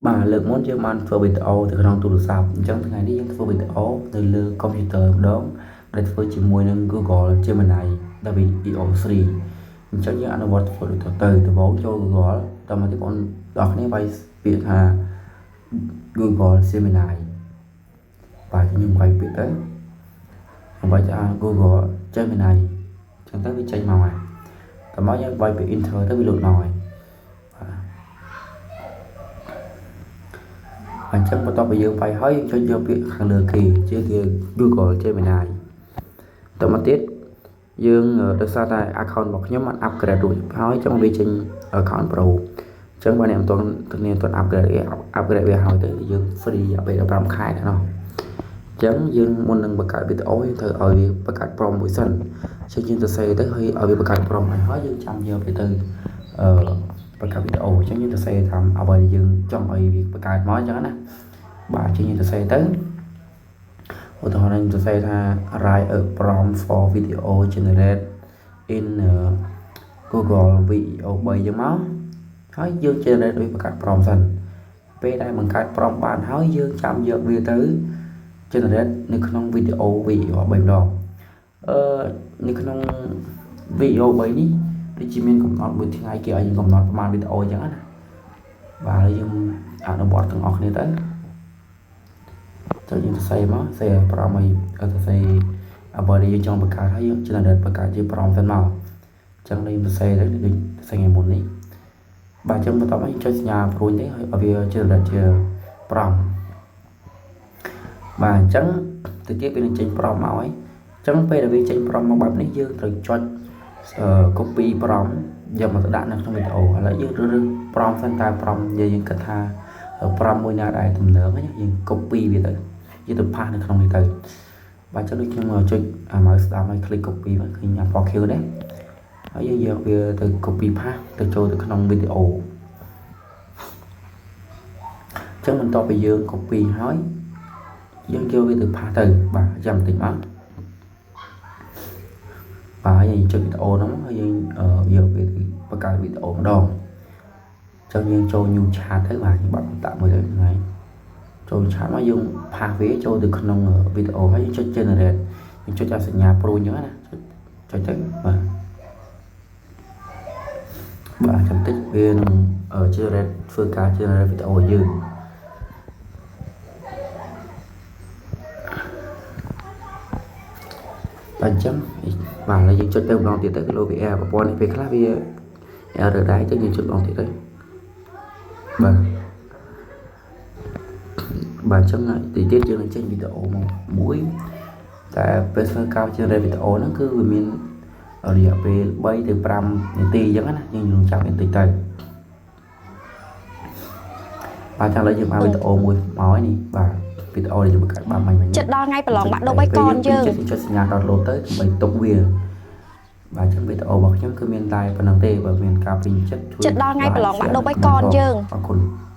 បាទលើកមុនយើងបានធ្វើវីដេអូទៅក្នុងទូរស័ព្ទអញ្ចឹងថ្ងៃនេះយើងធ្វើវីដេអូនៅលើកុំព្យូទ័រម្ដងដែលធ្វើជាមួយនឹង Google Gemini Veo 3អញ្ចឹងយើងអនុវត្តធ្វើដូចទៅដំបូងចូល Google តមកទីបងប្អូនគ្នាវាយពាក្យថា Google Gemini បាទខ្ញុំវាយពាក្យទៅខ្ញុំវាយថា Google Gemini អញ្ចឹងទៅវាចេញមកហើយតមកយើងវាយពាក្យ Enter ទៅវាលោតមកហើយបាទអញ្ចឹងបន្ទាប់ពីយើងវាយហើយយើងចុចយកពាក្យខាងលើគេជាគេ Google Gemini តមកទៀតយើងដោយសារតែ account របស់ខ្ញុំបាន upgrade រួចហើយចង់វាចេញ account Pro អញ្ចឹងបើអ្នកមិនទាន់គ្នាមិនទាន់ upgrade វា upgrade វាហើយទៅយើង free រយៈពេល15ខែដែរណោះអញ្ចឹងយើងមុននឹងបង្កើតវីដេអូយើងត្រូវឲ្យវាបង្កើត prompt មួយសិនអញ្ចឹងយើងទៅសេទៅហើយឲ្យវាបង្កើត prompt ហើយហើយយើងចាំយកវាទៅអឺបង្កើតវីដេអូអញ្ចឹងយើងទៅសេតាមអ្វីដែលយើងចង់ឲ្យវាបង្កើតមកអញ្ចឹងណាបាទអញ្ចឹងយើងទៅសេទៅឧទាហរណ៍ខ្ញុំទៅសេថា write a prompt for video generate in Google Veo 3អញ្ចឹងមកហើយយើង generate វាបង្កើត prompt សិនពេលដែលបង្កើត prompt បានហើយយើងចាំយកវាទៅ generate នៅក្នុង video Veo 3ម្ដងអឺនៅក្នុង Veo 3នេះដូចជាមានកំណត់មួយថ្ងៃគេឲ្យយើងកំណត់ប្រហែលវីដេអូអញ្ចឹងណាបាទហើយយើងអនុវត្តទាំងអស់គ្នាទៅចុចយើងសរសេរមកសេ prompt ឲ្យសរសេរអ្វីដែលយើងចង់បង្កើតហើយយើង generate បង្កើតជា prompt សិនមកអញ្ចឹងយើងសរសេរទៅដូចសរសេរថ្ងៃមុននេះបាទអញ្ចឹងបន្ទាប់មកយើងចុចសញ្ញាព្រួញទៅហើយឲ្យវា generate ជា prompt បាទអញ្ចឹងទៅទៀតវានឹងចេញ prompt មកហើយអញ្ចឹងពេលដែលវាចេញ prompt មកបែបនេះយើងត្រូវចុច copy prompt យកមកទៅដាក់នៅក្នុងវីដេអូឥឡូវយើងរើស prompt សិនតើ prompt យើងគិតថា prompt មួយណាដែលទំនើងយើង copy វាទៅយើងទៅpaste នៅក្នុងនេះទៅបាទចឹងដូចខ្ញុំចុចអា mouse ស្ដាំហើយ click copy មកឃើញអាពណ៌ខៀវដែរហើយយើងយកវាទៅ copy paste ទៅចូលទៅក្នុងវីដេអូអញ្ចឹងបន្ទាប់ពីយើង copy ហើយយើងយកវាទៅ paste ទៅបាទចាំបន្តិចមកបាទយើងចុចវីដេអូហ្នឹងហើយយើងយកវាទៅបង្កើតវីដេអូម្ដងអញ្ចឹងយើងចូល new chat ទៅបាទយើងបាត់តាក់មួយទៅហ្នឹងហើយចូល chat មកយើង paste វាចូលទៅក្នុងវីដេអូហើយយើងចុច generate យើងចុចអាសញ្ញាព្រួញអញ្ចឹងណាចុចទៅបាទបាទចាំតិចវានឹង generate ធ្វើការ generate វីដេអូយើងបាទអញ្ចឹងបាទឥឡូវយើងចុចទៅម្ដងទៀតទៅគីឡូវា error ប្រព័ន្ធនេះពេលខ្លះវា error ដែរទៅយើងចុចម្ដងទៀតទៅបាទបាទអញ្ចឹងទីទៀតយើងនឹងចេញវីដេអូមកមួយតែពេលធ្វើការ generate វីដេអូហ្នឹងគឺវាមានរយៈពេល3ទៅ5នាទីអញ្ចឹងណាយើងនឹងចាំបន្តិចទៅបាទចាំឥឡូវយើងបានវីដេអូមួយមកហើយនេះបាទវីដេអូដែលយើងបង្កើតបានមិញមិញ ចិត្តដល់ថ្ងៃប្រឡងបាក់ឌុបឲ្យកនយើង ចុចសញ្ញា download ទៅដើម្បីទុកវាបាទអញ្ចឹងវីដេអូរបស់ខ្ញុំគឺមានតែប៉ុណ្្នឹងទេបើមានការពេញចិត្តជួយ ចិត្តដល់ថ្ងៃប្រឡងបាក់ឌុបឲ្យកនយើង អរគុណ។